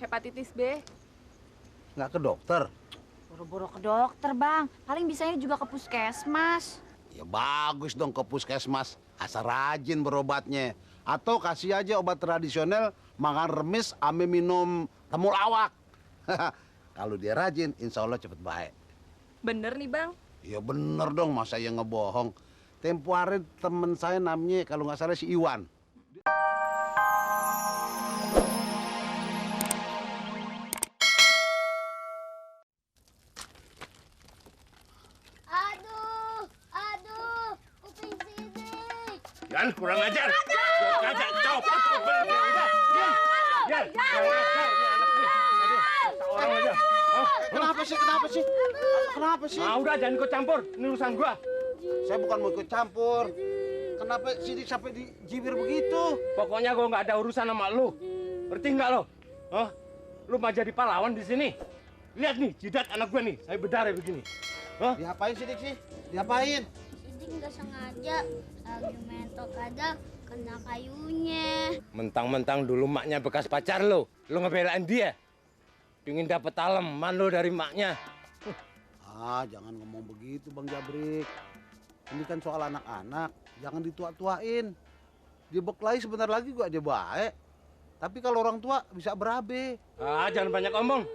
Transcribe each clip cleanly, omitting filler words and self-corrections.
hepatitis B. Nggak ke dokter? Boro-boro ke dokter, Bang. Paling bisanya juga ke puskesmas. Ya bagus dong ke puskesmas. Asal rajin berobatnya. Atau kasih aja obat tradisional, makan remis, ame minum temulawak. Kalau dia rajin, insya Allah cepet baik. Bener nih, Bang. Ya bener dong, masa yang ngebohong. Tempo hari temen saya namanya, kalau nggak salah si Iwan. Kuping Sidik. Yan, kurang ajar. Kagak copot kupingnya. Udah, Yan, kurang ajar nih anak nih. Aduh, orang aja. Kenapa sih? Kenapa sih? Nah, udah jangan ikut campur. Ini urusan gua. Saya bukan mau ikut campur. Kenapa Sidik sampai dijibir begitu? Pokoknya gua nggak ada urusan sama lu. Ngerti nggak lo? Hah? Lu mau jadi pahlawan di sini? Lihat nih, jidat anak gua nih. Saya berdarah begini. Hah? Diapain Sidik sih? Diapain? Sidik nggak sengaja lagi mentok ada kena kayunya. Mentang-mentang dulu maknya bekas pacar lo ngebelain dia. Pingin dapet aleman lo dari maknya. Ah, jangan ngomong begitu Bang Jabrik. Ini kan soal anak-anak, jangan ditua-tuain. Dia berkelahi sebentar lagi gua aja baik. Tapi kalau orang tua bisa berabe. Ah, jangan banyak omong.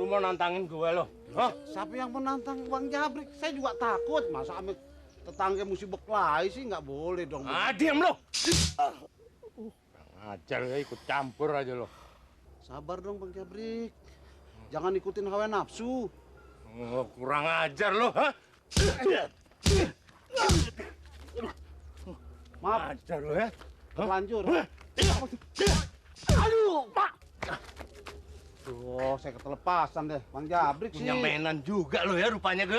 Lu mau nantangin gue lo? Hah? Siapa yang menantang Bang Jabrik? Saya juga takut. Masa ame tetangga mesti berkelahi sih nggak boleh dong. Ah, diam lo. Ajar ya, ikut campur aja lo. Sabar dong Bang Jabrik. Jangan ikutin hawa nafsu. Oh, kurang ajar lo, hah? Maaf, Ajar lo ya. terlanjur. Aduh, Pak. Oh, saya ketelepasan deh. Bang Jabrik sih. Punya mainan juga lo ya rupanya gue.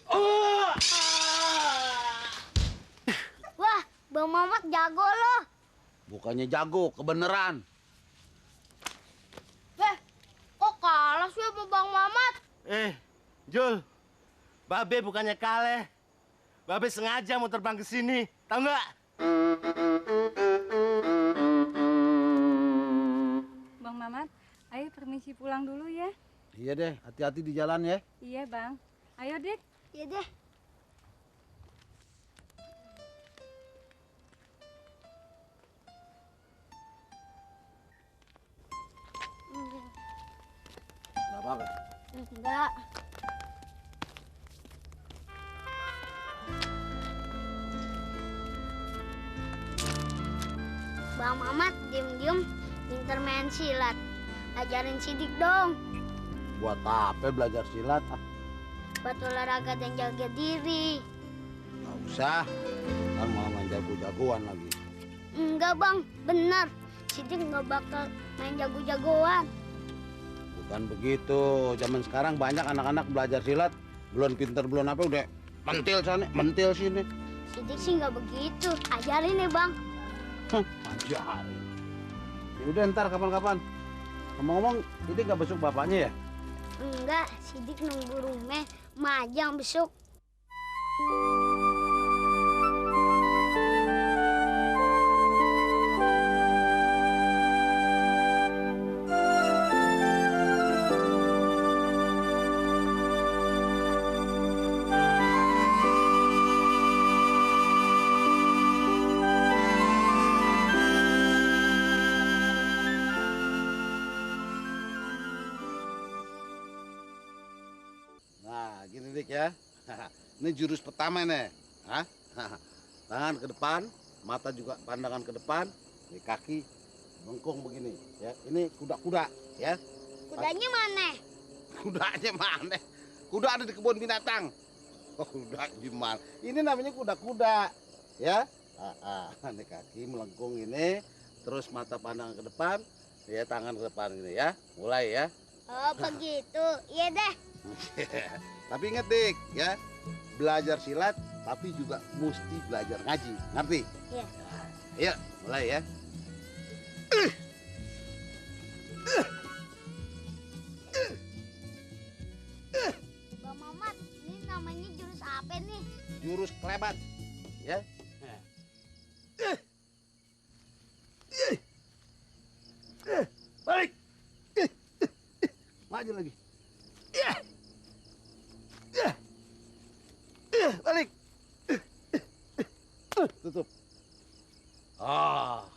Oh. Wah, Bang Mamat jago loh. Bukannya jago, kebeneran. Kok kalah sih sama Bang Mamat? Jul. Babe bukannya kalah. Babe sengaja mau terbang ke sini. Tahu nggak? Bang Mamat, ayo permisi pulang dulu ya. Iya deh, hati-hati di jalan ya. Iya, Bang. Ayo, Dik. Iya deh. Gak apa-apa. Enggak. Bang Mamat diem-diem pinter main silat. Ajarin Sidik dong. Buat apa belajar silat? Ah, Buat olahraga dan jaga diri. nggak usah. Kan malah main jago-jagoan lagi. Enggak bang, benar. Sidik nggak bakal main jago-jagoan. Bukan begitu. Zaman sekarang banyak anak-anak belajar silat. Belum pinter, belum apa, udah mentil sana, mentil sini. Sidik sih nggak begitu. Ajarin nih bang. Ajarin. Ya udah ntar kapan-kapan. Ngomong-ngomong, ini nggak besok bapaknya ya? Enggak, Sidik nunggu rumah majang besok. Nah, gini Dik ya. Ini jurus pertama nih. Hah? Tangan ke depan, mata juga pandangan ke depan, ini kaki bengkung begini ya. Ini kuda-kuda ya. Kudanya mana? Kudanya mana? Kuda ada di kebun binatang. Oh, kuda gimana? Ini namanya kuda-kuda ya. Ini kaki melengkung ini, terus mata pandangan ke depan, ya tangan ke depan ini ya. Mulai ya. Oh begitu, iya deh. Tapi inget Dik ya, belajar silat tapi juga mesti belajar ngaji, ngerti? Iya. Ayo mulai ya. Bang Mamat, ini namanya jurus apa nih? Jurus kelebat ya. Balik. Maju lagi. Balik. Tutup.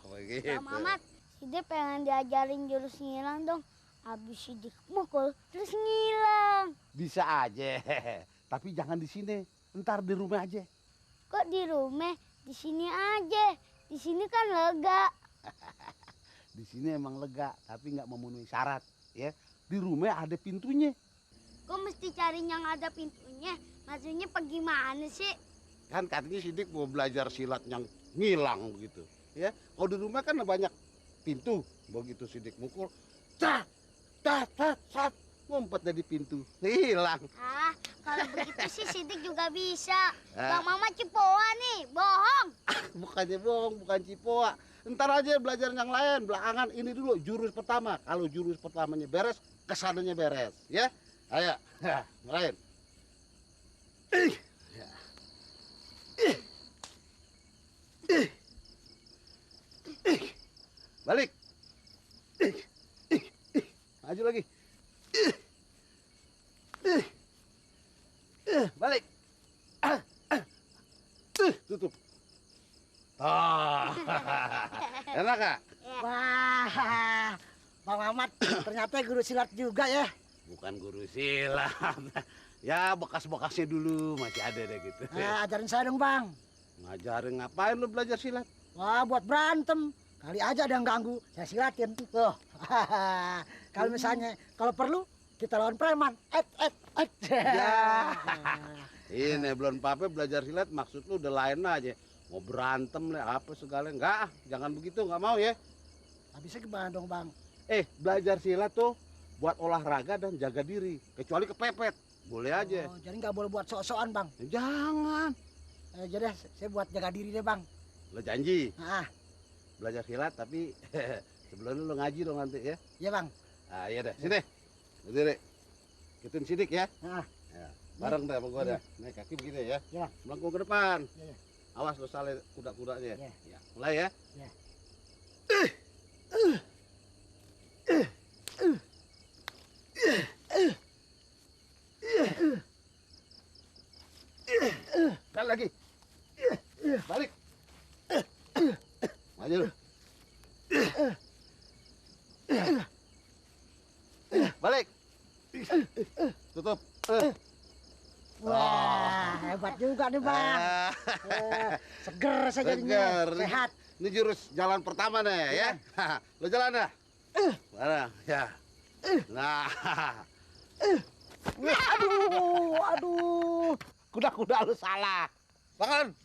Begitu. Bang Mamat, Sidik pengen diajarin jurus ngilang dong. Habis Sidik mukul, terus ngilang. Bisa aja. Tapi jangan di sini. Ntar di rumah aja. Kok di rumah? Di sini aja. Di sini kan lega. Di sini emang lega, tapi nggak memenuhi syarat, ya. Di rumah ada pintunya. Kok mesti cari yang ada pintunya? Maksudnya bagaimana sih? Kan katanya Sidik mau belajar silat yang ngilang gitu, ya. Kalau di rumah kan banyak pintu. Begitu Sidik mukul, tat, ngumpet dari pintu, hilang. Ah, kalau begitu sih Sidik juga bisa. Bang Mamat cipoa nih, bohong. Bukannya bohong, bukan cipoa. Ntar aja belajar yang lain, belakangan ini dulu jurus pertama. Kalau jurus pertamanya beres, kesananya beres, ya. Ayo, mulai. Balik. Maju lagi. Balik. Tutup. Enak gak? Wah, Bang Mamat ternyata guru silat juga ya. Bukan guru silat. Ya bekas-bekasnya dulu masih ada deh gitu. Nah, ajarin saya dong Bang. Ngajarin ngapain lu belajar silat? Wah, buat berantem. Kali aja ada yang ganggu, saya silatin. Tuh. Kalau misalnya, kalau perlu kita lawan preman. Ya. Ini belum apa belajar silat maksud lu udah lain aja. Mau berantem lah apa segala. Enggak, jangan begitu, nggak mau ya. Habisnya gimana dong Bang? Belajar silat tuh buat olahraga dan jaga diri. Kecuali kepepet, boleh aja. Oh, jadi nggak boleh buat sok-sokan Bang. Jangan. Jadi saya buat jaga diri deh Bang. Lo janji Ah, belajar silat tapi sebelum lu ngaji dong nanti ya. iya Bang. Ah iya deh, sini. Berdiri. Ikutin Sidik ya. Ah, Ya, bareng deh sama gua dah. Naik kaki begini ya. Iya. Melengkung ke depan. Iya. Awas lo salah kuda-kudanya. Iya. Ya, mulai ya. Iya. Sekali lagi. Balik. Maju lu. Balik. Tutup. Wah, hebat juga nih Bang. Seger saya jadinya, Seger. sehat. Ini jurus jalan pertama nih ya. Lo jalan dah. Mana? Ya. Nah. Aduh. Kuda-kuda lu salah. Bangun.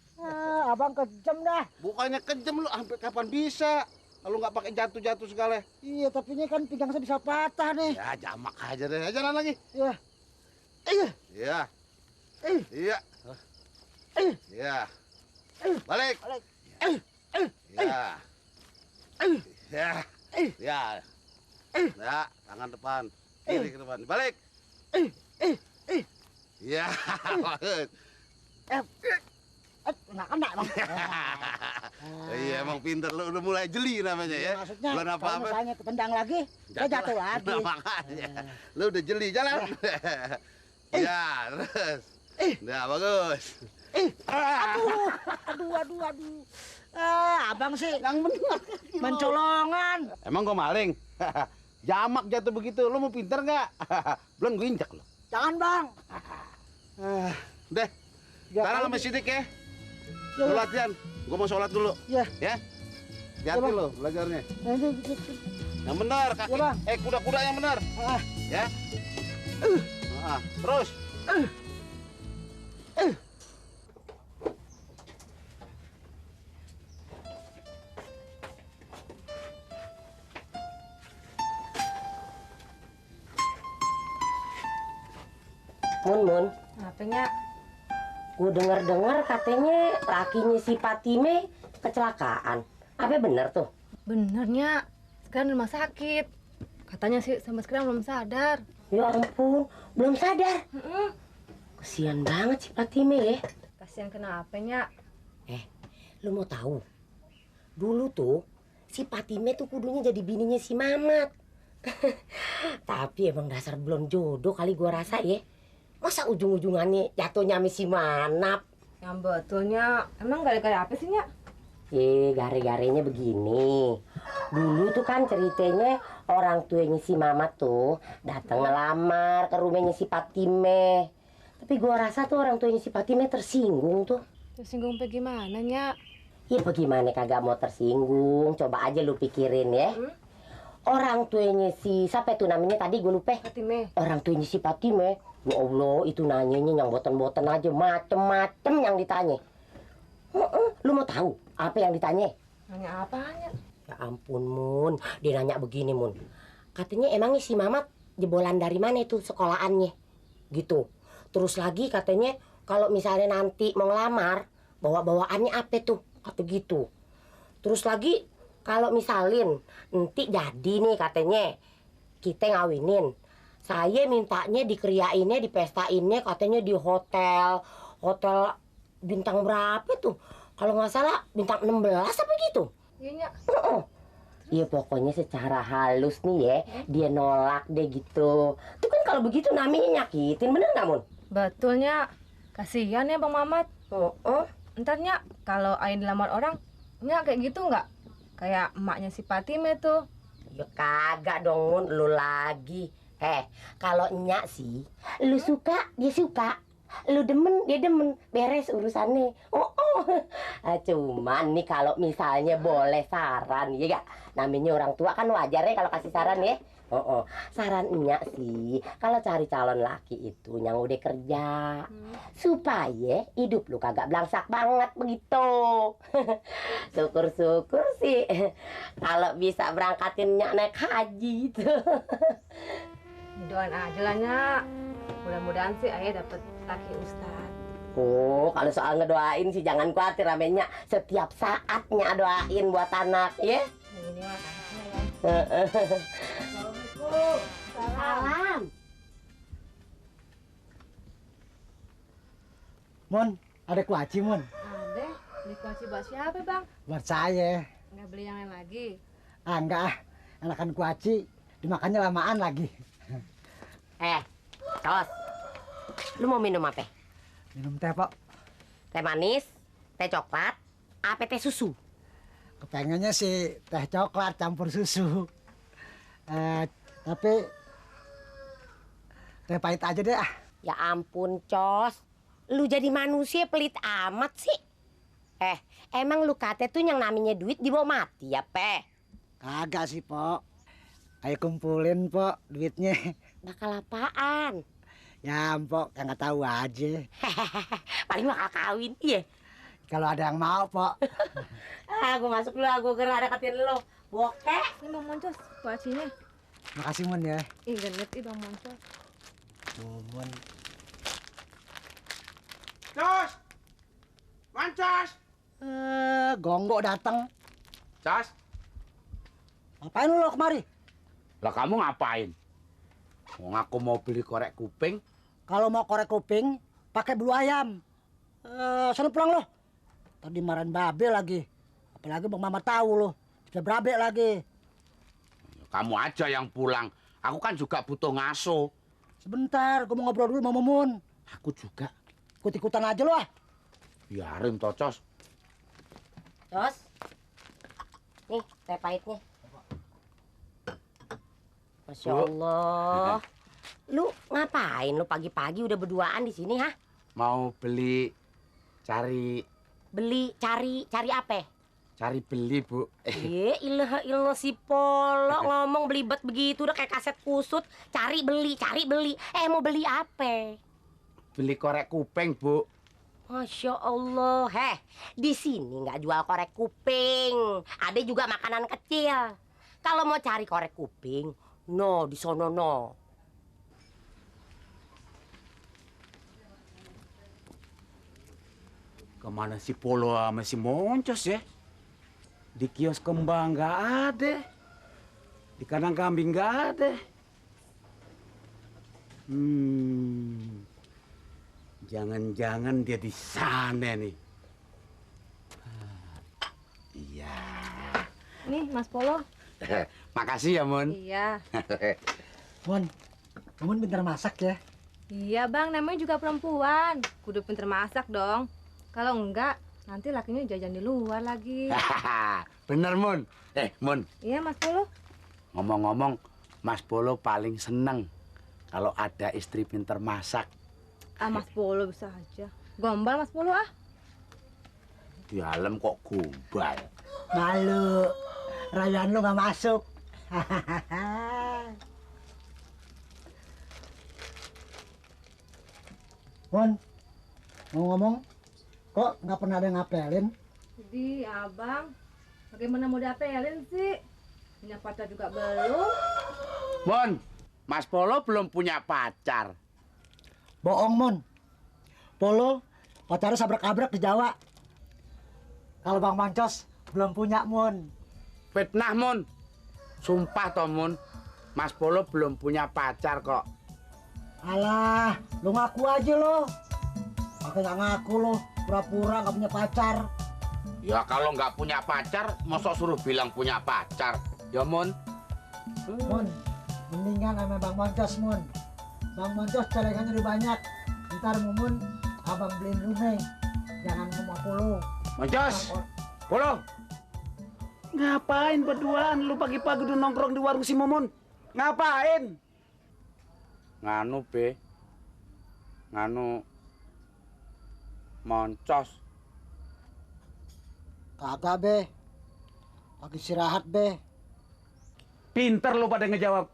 Abang kejam dah. Bukannya kejam lu sampai kapan bisa? Kalau nggak pakai jatuh-jatuh segala. Iya, tapi ini kan pinggang saya bisa patah nih. Ya jamak aja deh. Jalan lagi. Iya. Iya. Iya. Iya. Balik. Balik. Iya. Ya. Ya. Ya, tangan depan. Kiri ke depan. Balik. Iya. Bagus. Nggak kena Bang. Iya, emang pinter lu udah mulai jeli namanya ya. Maksudnya Belum kalau apa-apa. misalnya ketendang lagi, saya jatuh lagi. Nah, makanya. Lu udah jeli jalan. Iya, terus. Nah, bagus. Aduh. Abang sih Yang benar. mencolongan. Emang gua maling? Jamak jatuh begitu, lu mau pinter nggak? Belum gue injak lu. Jangan Bang. Deh, sekarang sama Sidik ya. Ya, Lu latihan, gua mau sholat dulu. Ya. Ya. Hati-hati Bang. lu belajarnya. Nanti. Yang benar, kaki. Ya, Bang. Kuda-kuda yang benar. Ya. Terus. Mun, Apanya? gue dengar katanya lakinya si Patime kecelakaan. Apa bener tuh? Benernya sekarang di rumah sakit. Katanya sih sampai sekarang belum sadar. Ya ampun, belum sadar. Kesian banget si Patime ya. Kasihan kenapanya? Lu mau tahu? Dulu tuh si Patime tuh kudunya jadi bininya si Mamat. Tapi emang dasar belum jodoh kali gua rasa ya. Masa ujung-ujungannya jatuhnya sama si Manap? Yang betulnya emang gara-gara apa sih, Nyak? Gare-garenya begini. Dulu tuh kan ceritanya orang tuanya si Mamat tuh datang ngelamar ke rumahnya si Patime. Tapi gua rasa tuh orang tuanya si Patime tersinggung tuh. Tersinggung apa gimana, Nyak? Ya bagaimana kagak mau tersinggung? Coba aja lu pikirin ya. Orang tuanya si siapa itu namanya tadi gue lupa. Fatime. Orang tuanya si Patime. Ya Allah, itu nanyanya yang boten-boten aja macem-macem yang ditanya. Lu mau tahu apa yang ditanya? Nanya apa, Nyak? Ya ampun, Mun. Dia nanya begini, Mun. Katanya emangnya si Mamat jebolan dari mana itu sekolahannya? Gitu. Terus lagi katanya kalau misalnya nanti mau ngelamar, bawa-bawaannya apa tuh? Kata gitu. Terus lagi kalau misalin nanti jadi nih katanya kita ngawinin. Saya mintanya dikeriainnya, dipestainnya katanya di hotel bintang berapa tuh? Kalau nggak salah bintang 16 apa gitu. Iya, Nyak. Iya pokoknya secara halus nih ya dia nolak deh gitu. Tuh kan kalau begitu namanya nyakitin, bener nggak, Mun? Betul, Nyak. Kasihan ya Bang Mamat. Ntar, Nyak, kalau Ain dilamar orang, Nyak kayak gitu nggak? Kayak emaknya si Patime tuh. Ya kagak dong, Mun, lu lagi. Kalau Nyak sih, lu suka, dia suka. Lu demen, dia demen. Beres urusannya. Cuman nih kalau misalnya boleh saran, ya gak? Namanya orang tua kan wajar ya kalau kasih saran ya. Saran Nyak sih, kalau cari calon laki itu yang udah kerja. Supaya hidup lu kagak belangsak banget begitu. Syukur-syukur sih kalau bisa berangkatin Nyak naik haji itu. Doain aja lah, Nyak. Mudah-mudahan sih ayah dapet laki ustad. Kalau soal ngedoain sih jangan khawatir namanya. Setiap saatnya doain buat anak ya. Ini makasih ya. Assalamualaikum. Salam. Mun, ada kuaci, Mun. Ada. Beli kuaci buat siapa, Bang? Buat saya. Nggak beli yang lain lagi. Enggak ah. Enakan kuaci, dimakannya lamaan lagi. Tos. Lu mau minum apa? Minum teh, Pak. Teh manis, teh coklat, apa teh susu? Kepengennya sih teh coklat campur susu. Tapi teh pahit aja deh ah. Ya ampun, Cos. Lu jadi manusia pelit amat sih. Emang lu kate tuh yang namanya duit dibawa mati ya, Pe? Kagak sih, Pok. Ayo kumpulin, Pok, duitnya. Bakal apaan? Ya, Pok, yang nggak tahu aja. Paling bakal kawin, iya. Kalau ada yang mau, Pok. Aku masuk dulu, aku kira ada katin lu. Bokeh. Ini Bang Moncos, kuacinya. Makasih, Mun ya. Ih, gendut ih Bang Moncos. Mun. Cos! Mancos! Gonggok datang. Cos! Ngapain lu kemari? Lah kamu ngapain? Aku mau beli korek kuping. Kalau mau korek kuping, pakai bulu ayam. Sana pulang lo. Tadi marahin babe lagi. Apalagi Bang Mama tahu lo. Bisa berabe lagi. Kamu aja yang pulang. Aku kan juga butuh ngaso. Sebentar, gue mau ngobrol dulu sama Mumun. Aku juga. Ikut-ikutan aja lo ah. Biarin toh, Cos. Cos. Nih, teh pahitnya. Masya Allah. Lu ngapain lu pagi-pagi udah berduaan di sini, ha? Mau beli, cari Cari apa? Cari beli, Bu. Ilah si Polo ngomong belibet begitu udah kayak kaset kusut. Cari beli. Mau beli apa? Beli korek kuping, Bu. Masya Allah. Di sini nggak jual korek kuping. Ada juga makanan kecil. Kalau mau cari korek kuping, no, di sono no. Kemana si Polo sama si Moncos ya? Di kios kembang nggak ada. Di kandang kambing nggak ada. Jangan-jangan dia di sana nih. Iya. Nih, Mas Polo. Makasih ya, Mun. Iya. Mun, Mun pintar masak ya. Iya bang, namanya juga perempuan. Kudu pinter masak dong. Kalau enggak, nanti lakinya jajan di luar lagi. Bener, Mun. Mun, Iya Mas Polo. ngomong-ngomong, Mas Polo paling seneng kalau ada istri pinter masak. Ah Mas Polo bisa aja. Gombal Mas Polo ah. Di alam kok gombal. Malu, rayuan lu nggak masuk. Mun, mau ngomong, kok nggak pernah ada yang ngapelin? Jadi abang, bagaimana mau diapelin sih? Punya pacar juga belum. Mun, Mas Polo belum punya pacar. Bohong, Mun. Polo, pacarnya sabrak-abrak di Jawa. Kalau Bang Mancos belum punya, Mun. Fitnah, Mun. Sumpah toh, Mun. Mas Polo belum punya pacar kok. Alah, lu ngaku aja lo. Pakai nggak ngaku lo, pura-pura nggak punya pacar. Ya kalau nggak punya pacar, masa suruh bilang punya pacar? Ya, Mun. Mun, mendingan sama Bang Mancos, Mun. Bang Mancos celengannya udah banyak. Ntar Mumun, abang beliin rumah. Jangan ngomong Polo. Mancos, Polo. Ngapain berduaan lu pagi-pagi udah nongkrong di warung si Mumun? Ngapain? Nganu, Be. Nganu. Mancos. Kagak, Be. Lagi istirahat, Be. Pinter lu pada ngejawab.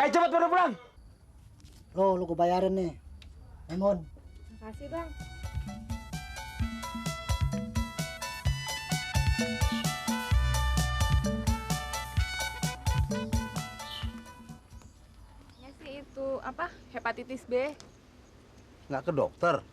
Cepet pada pulang. Lu gue bayarin nih. Mun. Makasih bang. Ya sih itu apa? Hepatitis B. Nggak ke dokter?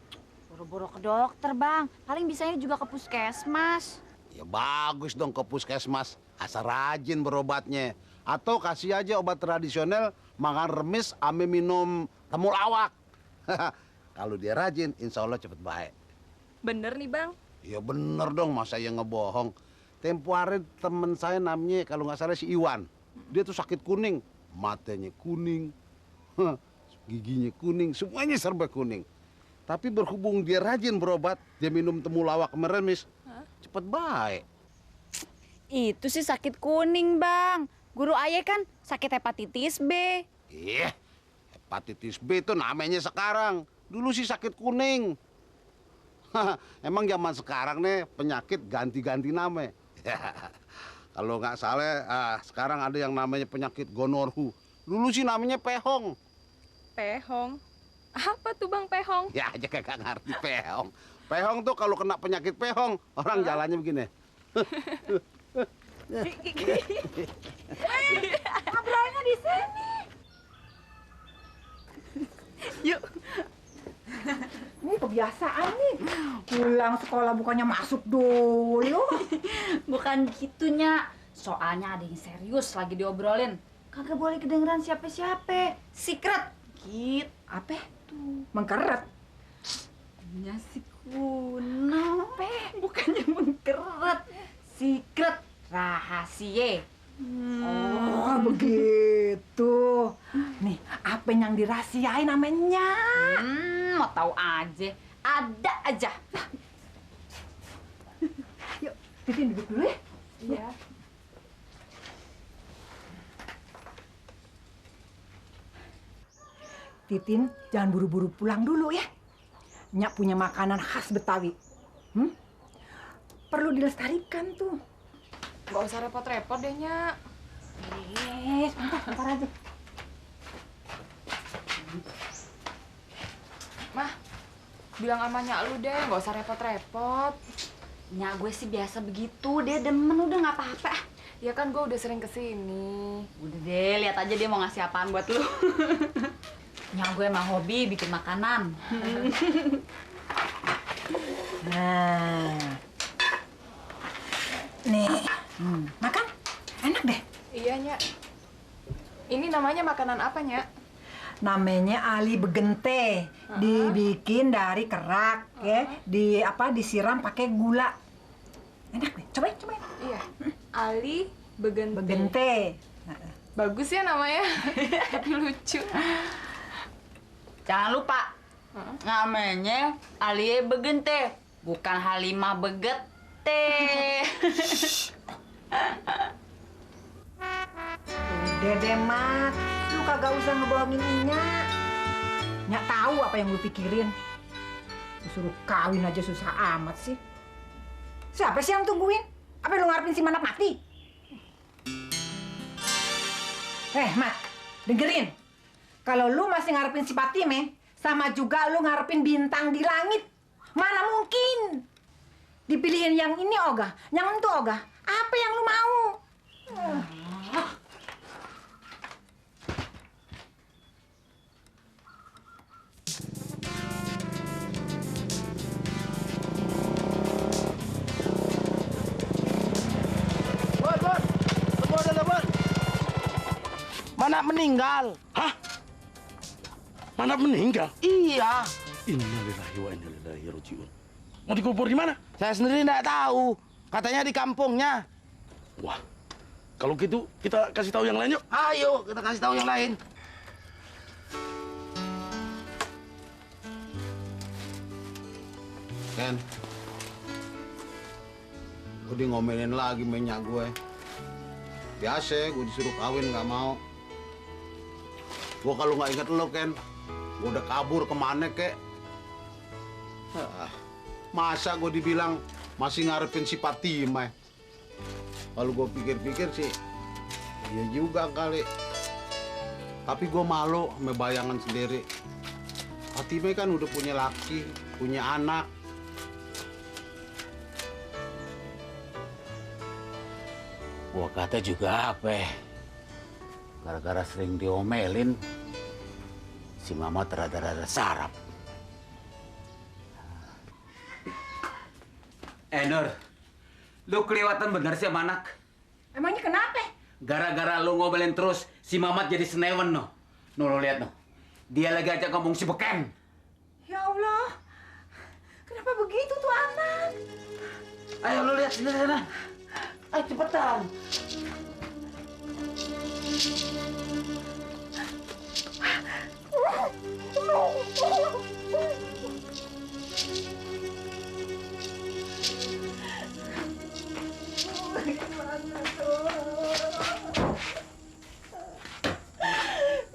Boro-boro ke dokter, Bang. Paling bisanya juga ke puskesmas. Ya bagus dong ke puskesmas. Asal rajin berobatnya. Atau kasih aja obat tradisional, makan remis, ame minum temulawak. Kalau dia rajin, insya Allah cepet baik. Bener nih bang. Ya bener dong, masa yang ngebohong. Tempo hari temen saya namanya, kalau nggak salah si Iwan. Dia tuh sakit kuning. Matanya kuning, giginya kuning, semuanya serba kuning. Tapi berhubung dia rajin berobat, dia minum temulawak meremis, cepet baik. Itu sih sakit kuning, Bang. Guru Ayah kan sakit hepatitis B. Iya, hepatitis B itu namanya sekarang. Dulu sih sakit kuning. Emang zaman sekarang nih penyakit ganti-ganti nama. Kalau nggak salah, sekarang ada yang namanya penyakit gonorhu. Dulu sih namanya pehong. Pehong. Apa tuh bang pehong? Ya aja kagak ngerti pehong. Pehong tuh kalau kena penyakit pehong, orang jalannya begini. Ngobrolnya di sini. Yuk. Ini kebiasaan nih. Pulang sekolah bukannya masuk dulu. Bukan gitunya. Soalnya ada yang serius lagi diobrolin. Kagak boleh kedengeran siapa-siapa. Secret. Gitu. Apa tuh? Mengkeret. Ya si kuno. Bukannya mengkeret. Secret. Rahasia. Oh, begitu. Nih, apa yang dirahasiain namanya? Mau tahu aja. Ada aja. Yuk, Titin duduk dulu ya. Iya. Titin, jangan buru-buru pulang dulu ya. Nyak punya makanan khas Betawi. Perlu dilestarikan tuh. Gak usah repot-repot deh Nyak. Sebentar aja. Mah, bilang sama Nyak lu deh, gak usah repot-repot. Nyak gue sih biasa begitu. Dia demen udah nggak apa-apa. Ya kan gue udah sering kesini. Udah deh, lihat aja dia mau ngasih apaan buat lu. Nyak gue emang hobi bikin makanan. Nah. Nih. Makan? Enak deh. Iya Nyak. Ini namanya makanan apa Nyak? Namanya Ali Begente. Dibikin dari kerak, ya. Disiram pakai gula. Enak deh. Cobain. Iya. Ali Begente. Begente. Bagus ya namanya. Tapi lucu. Jangan lupa, namanya Alie Begente, bukan Halimah Begete. Udah deh, Mat. Lu kagak usah ngebohongin Nyak. Nyak tahu apa yang lu pikirin. Disuruh kawin aja susah amat sih. Siapa sih yang tungguin? Apa lu ngarepin si Manap mati? Mat, dengerin. Kalau lu masih ngarepin si Patime, sama juga lu ngarepin bintang di langit. Mana mungkin? Dipilihin yang ini ogah, yang itu ogah. Apa yang lu mau? Mana meninggal? Hah? Mana meninggal? Iya. Innalillahi wa inna ilaihi raji'un. Mau dikubur di mana? Saya sendiri nggak tahu. Katanya di kampungnya. Wah, kalau gitu kita kasih tahu yang lain yuk. Ayo, kita kasih tahu yang lain. Ken, gue di ngomelin lagi minyak gue. Biasa, gue disuruh kawin nggak mau. Gue kalau nggak inget lo, Ken, gue udah kabur kemana, kek? Masa gue dibilang masih ngarepin si Patime? Kalau gue pikir-pikir sih, iya juga kali. Tapi gue malu sama bayangan sendiri. Patime kan udah punya laki, punya anak. Gua kata juga apa ya? Gara-gara sering diomelin, si Mama rada-rada sarap. Nur, lu kelewatan bener sih sama anak. Emangnya kenapa? Gara-gara lu ngomelin terus, si Mamat jadi senewen, no. No, lu lihat, no. Dia lagi ajak ngomong si Beken. Ya Allah, kenapa begitu tuh anak? Ayo lu lihat sendiri sana. Ayo cepetan.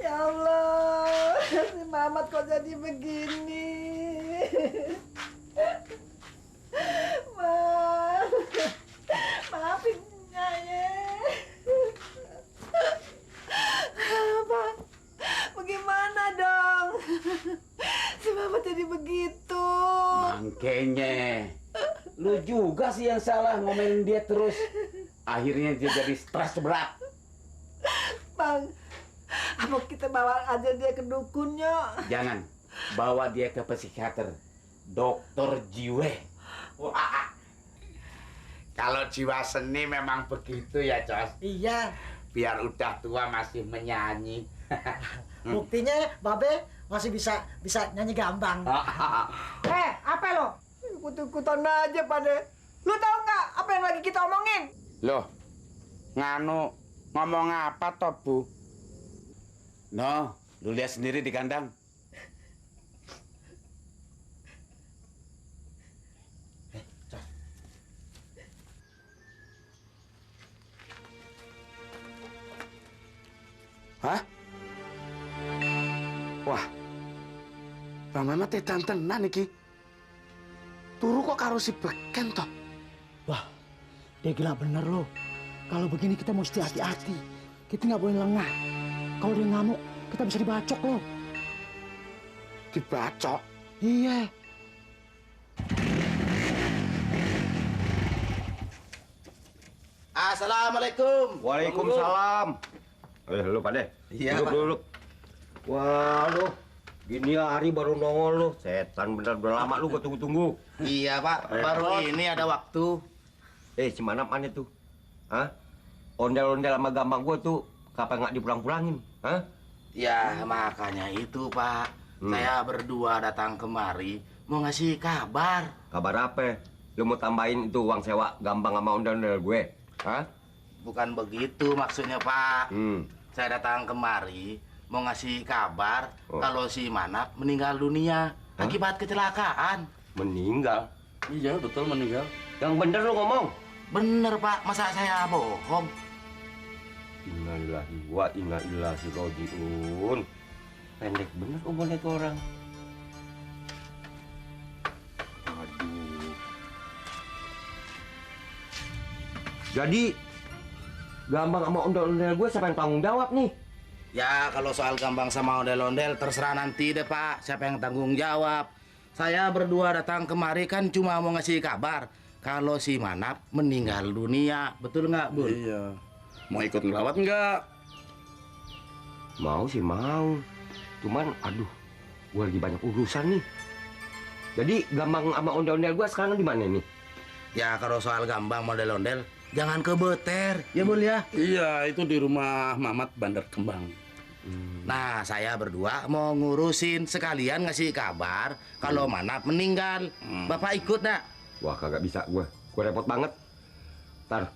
Ya Allah, si Mamat kok jadi begini? Maafin Nyai. Bang, bagaimana dong? Si Mamat jadi begitu. Mangkenya, lu juga sih yang salah ngomelin dia terus. Akhirnya dia jadi stres berat. Bang, apa kita bawa aja dia ke dukunnya? Jangan, bawa dia ke psikiater, dokter jiwa. Wah, kalau jiwa seni memang begitu ya, Cos. Iya. Biar udah tua masih menyanyi. Buktinya Babe masih bisa nyanyi gambang. Apa lo? Ikut-ikutan aja pada. Lu tahu nggak apa yang lagi kita omongin? Loh, nganu ngomong apa toh, Bu? No, lu lihat sendiri di kandang. Hah? Wah, Bang Mamat tenan iki. Turu kok karo si Beken toh? Wah, dia gila bener loh. Kalau begini kita mesti hati-hati. Kita nggak boleh lengah. Kalau dia ngamuk, kita bisa dibacok loh. Dibacok? Iya. Assalamualaikum. Waalaikumsalam. Lu Pade. Iya, Pak. Duduk. Wah, lu gini hari baru nongol lu. Setan bener, udah lama lu gua tunggu-tunggu. Iya, Pak. Baru ini ada waktu. Si Manap mana tuh? Hah? Ondel-ondel sama gampang gua tuh kapan nggak dipulang-pulangin? Hah? Ya, makanya itu, Pak. Saya berdua datang kemari mau ngasih kabar. Kabar apa? Lu mau tambahin itu uang sewa gampang sama ondel-ondel gue? Hah? bukan begitu maksudnya, Pak. Saya datang kemari mau ngasih kabar kalau si Manap meninggal dunia akibat kecelakaan. Meninggal? Iya, betul meninggal. Yang bener lo ngomong. Bener, Pak. Masa saya bohong? Innalillahi wa inna ilaihi raji'un. Pendek bener umurnya itu orang. Aduh. Jadi Gambang sama ondel-ondel gue siapa yang tanggung jawab nih? Ya, kalau soal Gambang sama ondel-ondel terserah nanti deh, Pak. Siapa yang tanggung jawab? Saya berdua datang kemari kan cuma mau ngasih kabar kalau si Manap meninggal dunia. Betul nggak, Bun? Iya. Mau ikut ngelawat nggak? Mau sih mau. Cuman aduh, gue lagi banyak urusan nih. Jadi Gambang sama ondel-ondel gue sekarang di mana nih? Ya, kalau soal Gambang ondel-ondel jangan ke Beter, ya Bun ya? Iya, itu di rumah Mamat Bandar Kembang. Nah, saya berdua mau ngurusin sekalian ngasih kabar kalau Manap meninggal. Bapak ikut dak? Wah, kagak bisa gue repot banget. Ntar.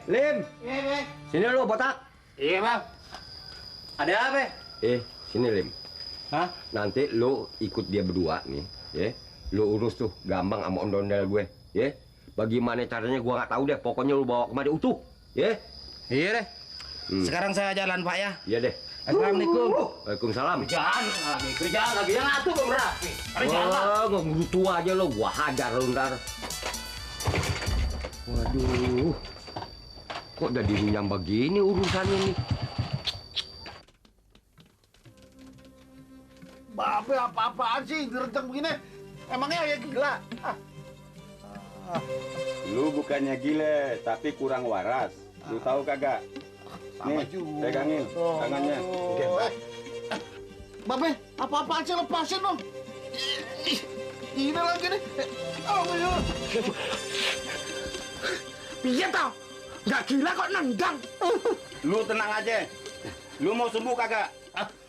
Lim. Iya, Sini lo botak. Iya, Bang. Ada apa? Sini Lim. Hah? Nanti lo ikut dia berdua nih, ya. Lo urus tuh Gambang sama ondel-ondel gue, ya. Bagaimana caranya gue nggak tahu deh. Pokoknya lo bawa kemari utuh, ya. Iya deh. Sekarang saya jalan, Pak ya. Iya deh. Assalamualaikum. Waalaikumsalam. Kerjaan lagi yang atuh Bang Rafi. Nggak gitu aja lo, gua hajar lo ntar. Waduh, kok jadi runyam begini urusannya nih? Babe apa-apaan sih direncang begini? Emangnya ya gila? Lu bukannya gile, tapi kurang waras. Lu tahu kagak? Sama Nih, juga. pegangin tangannya. Oke, baik. Babe, apa-apaan sih lepasin dong? Ini lagi nih. Oh, iya. Piye tau? Nggak gila kok nendang. Lu tenang aja. Lu mau sembuh kagak?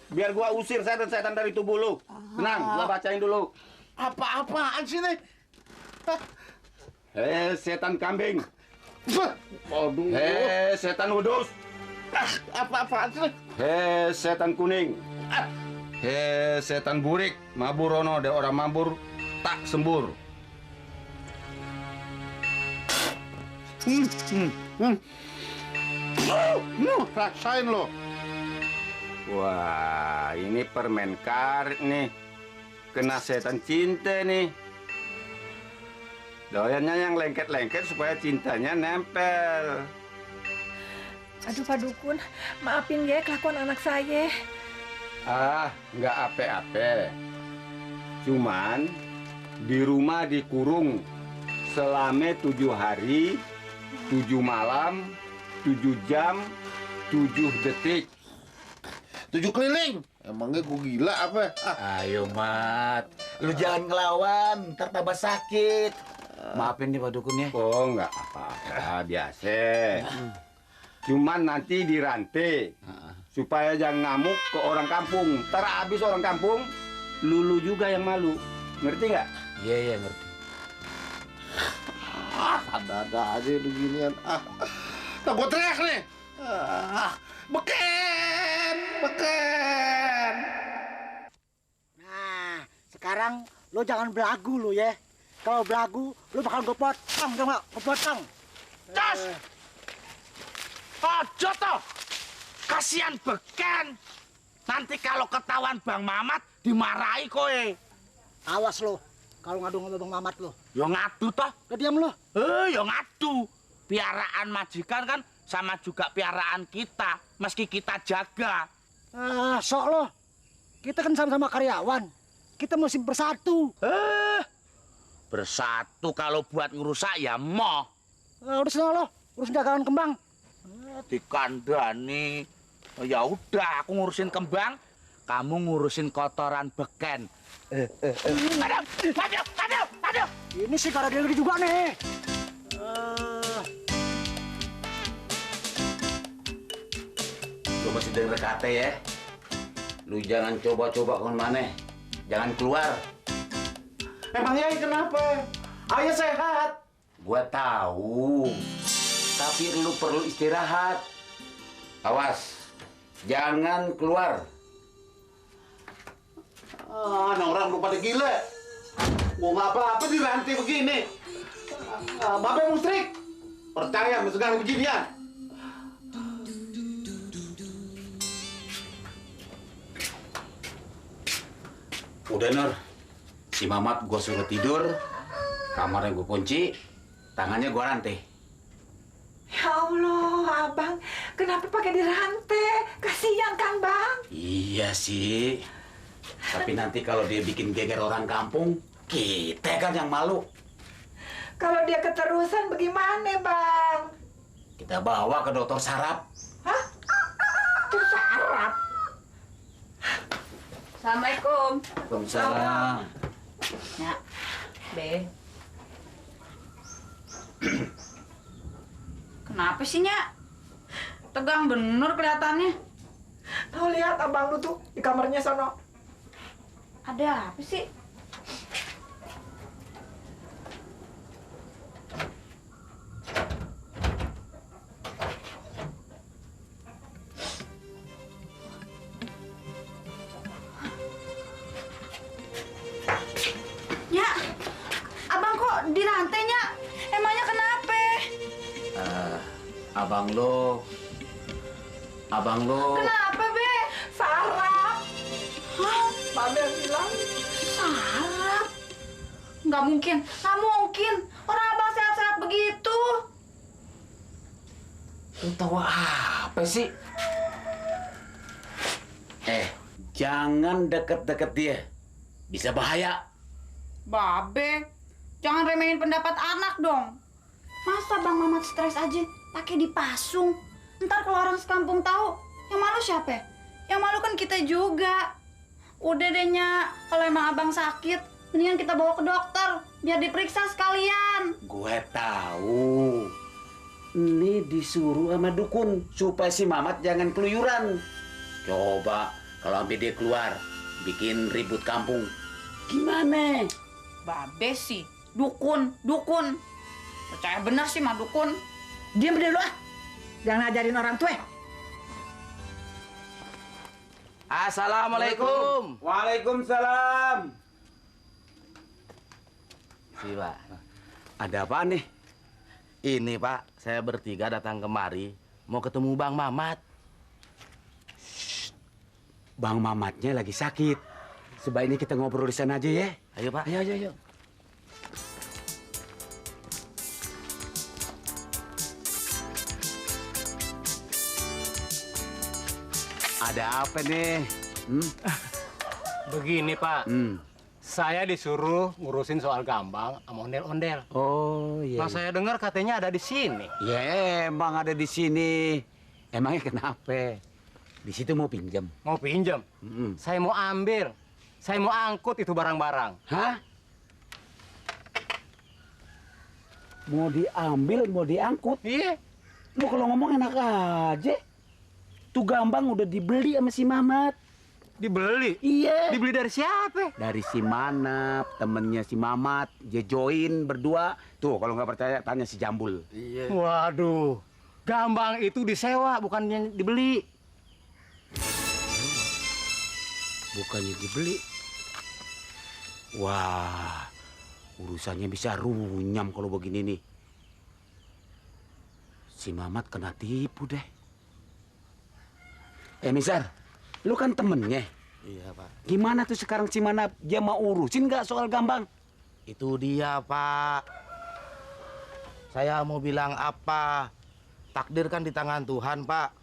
Biar gua usir setan-setan dari tubuh lu. Tenang, gua bacain dulu. Apa-apaan sih nih? Setan kambing. Aduh. Setan udus. Apa-apaan sih? Setan kuning. Setan burik. Maburono de orang mabur tak sembur. Rasain lo. Wah, ini permen karet nih. Kena setan cinta nih. Doyannya yang lengket-lengket supaya cintanya nempel. Aduh Pak Dukun, maafin ya kelakuan anak saya. Nggak ape-ape. Cuman di rumah dikurung selama 7 hari, 7 malam, 7 jam, 7 detik. 7 keliling. Emangnya gue gila apa? Ayo, Mat. Lu jangan ngelawan, ntar tambah sakit. Maafin nih Pak Dukun ya. Oh, nggak apa-apa, biasa. Cuman nanti dirantai supaya jangan ngamuk ke orang kampung. Ntar habis orang kampung, lulu juga yang malu. Ngerti nggak? Iya, ngerti. Ada-ada aja beginian. Nah, gue teriak nih. Beken. Nah, sekarang lo jangan belagu lo ya. Kalau belagu, lo bakal gue potong, tau nggak? Gue potong. Jos! Ojo toh! Kasihan Beken. Nanti kalau ketahuan Bang Mamat dimarahi kowe. Awas lo, kalau ngadu sama Bang Mamat lo. Yo ngadu toh. Udah diam lo. Yo ngadu. Piaraan majikan kan sama juga piaraan kita, meski kita jaga. Sok lo. Kita kan sama-sama karyawan. Kita mesti bersatu. Bersatu kalau buat ngerusak ya moh. Udah sana lo, urus dagangan kembang. Dikandani. Ya udah, aku ngurusin kembang, kamu ngurusin kotoran Beken. Aduh. Ini sih karena dia juga nih. Lu mesti denger kata ya. Lu jangan coba-coba kemana. Jangan keluar. Emangnya kenapa? Ayah sehat. Gua tahu. Tapi lu perlu istirahat. Awas, jangan keluar. Orang lu pada gila. Mau ngapa-apa dirantai begini. Bapak musrik. Percaya sama segala beginian. Udah Nur, si Mamat gua suruh tidur, kamarnya gua kunci, tangannya gua rantai. Ya Allah, Abang, kenapa pakai dirantai? Kasihan kan, Bang? Iya sih, tapi nanti kalau dia bikin geger orang kampung, kita kan yang malu. Kalau dia keterusan bagaimana, Bang? Kita bawa ke dokter saraf. Hah? Itu saraf? Assalamualaikum. Waalaikumsalam. Ya, Be. Kenapa sih, Nya? Tegang bener kelihatannya. Tuh lihat abang lu tuh di kamarnya sono. Ada apa sih? Nya, abang kok dirantai, Nya? Emangnya kenapa? Abang lo. Kenapa, Be? Saraf. Hah? Babe bilang saraf? Nggak mungkin, nggak mungkin. Orang abang sehat-sehat begitu. Lu tahu apa sih? Jangan deket-deket dia. Bisa bahaya. Babe, jangan remehin pendapat anak dong. Masa Bang Mamat stres aja pakai dipasung? Ntar kalau orang sekampung tahu, yang malu siapa? Yang malu kan kita juga. Udah deh, Nya, kalau emang abang sakit, mendingan kita bawa ke dokter biar diperiksa sekalian. Gue tahu. Ini disuruh sama dukun supaya si Mamat jangan keluyuran. Coba kalau sampai dia keluar, bikin ribut kampung. Gimana? Babe sih, dukun. Percaya bener sih mah dukun. diam deh lu ah. Jangan ngajarin orang tua. Assalamualaikum. Waalaikumsalam. Si Pak. Ada apaan nih? Ini Pak, saya bertiga datang kemari mau ketemu Bang Mamat. Bang Mamatnya lagi sakit. Sebaiknya kita ngobrol di sana aja ya. Ayo Pak. Ayo. Ada apa nih? Begini Pak, saya disuruh ngurusin soal gambang sama ondel-ondel. Oh iya. Nah saya dengar katanya ada di sini. Ya emang ada di sini. Emangnya kenapa? Di situ mau pinjam. Mau pinjam? Saya mau ambil. Saya mau angkut itu barang-barang. Hah? Mau diambil, mau diangkut? Iya. Lu kalau ngomong enak aja. Tuh gambang udah dibeli sama si Mamat. Dibeli? Iya. Dibeli dari siapa? Dari si Manap, temennya si Mamat. Dia join berdua. Tuh kalau nggak percaya tanya si Jambul. Iya. Waduh. Gambang itu disewa, bukannya dibeli. Bukannya dibeli. Wah, urusannya bisa runyam kalau begini nih. Si Mamat kena tipu deh. Misar, lu kan temennya. Iya Pak. Gimana tuh sekarang si Manap? Dia mau urusin nggak soal gambang? Itu dia Pak. Saya mau bilang apa? Takdir kan di tangan Tuhan Pak.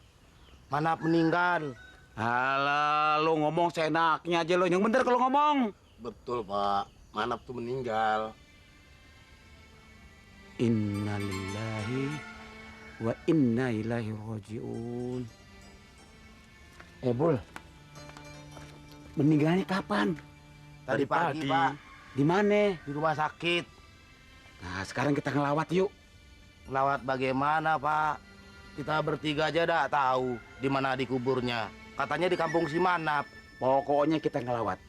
Manap meninggal. Alah, lu ngomong seenaknya aja lo. Yang bener kalau ngomong. Betul Pak. Manap tuh meninggal. Innalillahi wa inna ilaihi rajiun. Bul, meninggalnya kapan? Tadi pagi Pak. Di mana? Di rumah sakit. Nah, sekarang kita ngelawat yuk. Ngelawat bagaimana Pak? Kita bertiga aja dah tahu di mana dikuburnya. Katanya di kampung si Manap. Pokoknya kita ngelawat.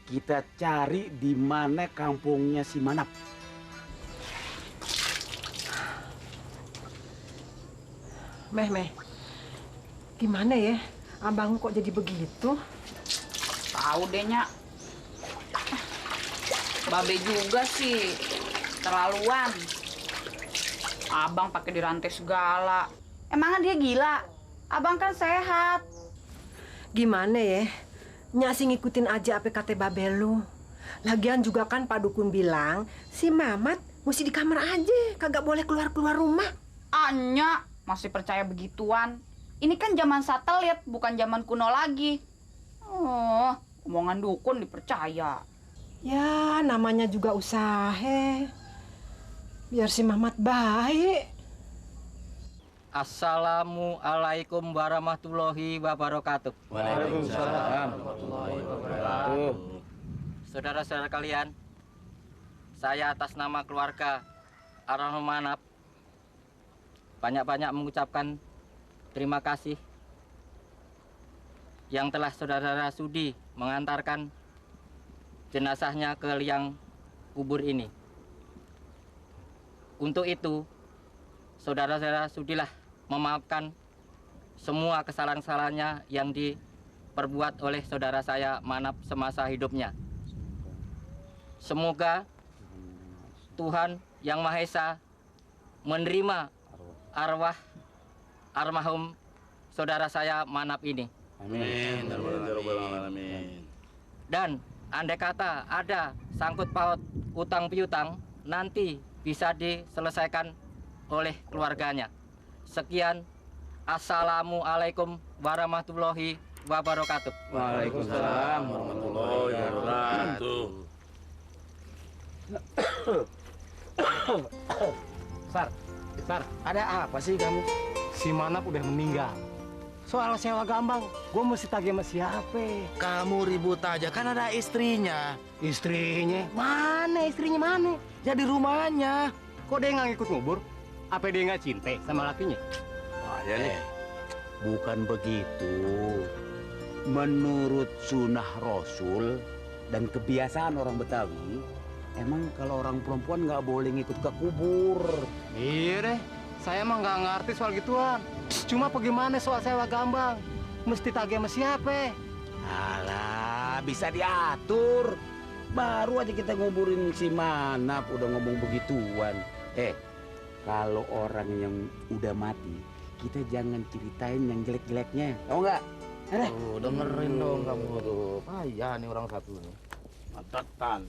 Kita cari di mana kampungnya si Manap. Meh. Gimana ya? Abang kok jadi begitu? Tahu deh, Nyak. Babe juga sih. Terlaluan. Abang pakai dirantai segala. Emangnya dia gila? Abang kan sehat. Gimana ya? Nyak sih ngikutin aja apa kata babe lu. Lagian juga kan Pak Dukun bilang si Mamat mesti di kamar aja, kagak boleh keluar rumah. Anya masih percaya begituan. Ini kan zaman satelit, bukan zaman kuno lagi. Oh, omongan dukun dipercaya. Ya, namanya juga usaha. Biar si Mamat baik. Assalamualaikum warahmatullahi wabarakatuh. Waalaikumsalam warahmatullahi wabarakatuh. Saudara-saudara kalian, saya atas nama keluarga Arahum Manap banyak-banyak mengucapkan terima kasih yang telah saudara sudi mengantarkan jenazahnya ke liang kubur ini. Untuk itu, saudara-saudara sudilah memaafkan semua kesalahan-kesalahannya yang diperbuat oleh saudara saya Manap semasa hidupnya. Semoga Tuhan Yang Maha Esa menerima arwah almarhum saudara saya Manap ini. Amin. Amin. Dan andai kata ada sangkut paut utang piutang, nanti bisa diselesaikan oleh keluarganya. Sekian, assalamualaikum warahmatullahi wabarakatuh. Waalaikumsalam warahmatullahi wabarakatuh. Sar, ada apa sih kamu? Si Manap udah meninggal. Soal sewa gambang, gue mesti tagih sama siapa? Kamu ribut aja, kan ada istrinya. Istrinya? Mana istrinya mana? Jadi rumahnya. Kok dia nggak ngikut ngubur? Apa dia nggak cinta sama lakinya? Bukan begitu. Menurut sunnah Rasul dan kebiasaan orang Betawi, emang kalau orang perempuan nggak boleh ngikut ke kubur. Iya deh, saya emang nggak ngerti soal gituan. Cuma bagaimana soal sewa gambang? Mesti tagih sama siapa? Alah, bisa diatur. Baru aja kita nguburin si Manap udah ngomong begituan. Kalau orang yang udah mati, kita jangan ceritain yang jelek-jeleknya. Tahu nggak? Dengerin dong kamu tuh. Payah nih orang satu nih. Mantetan.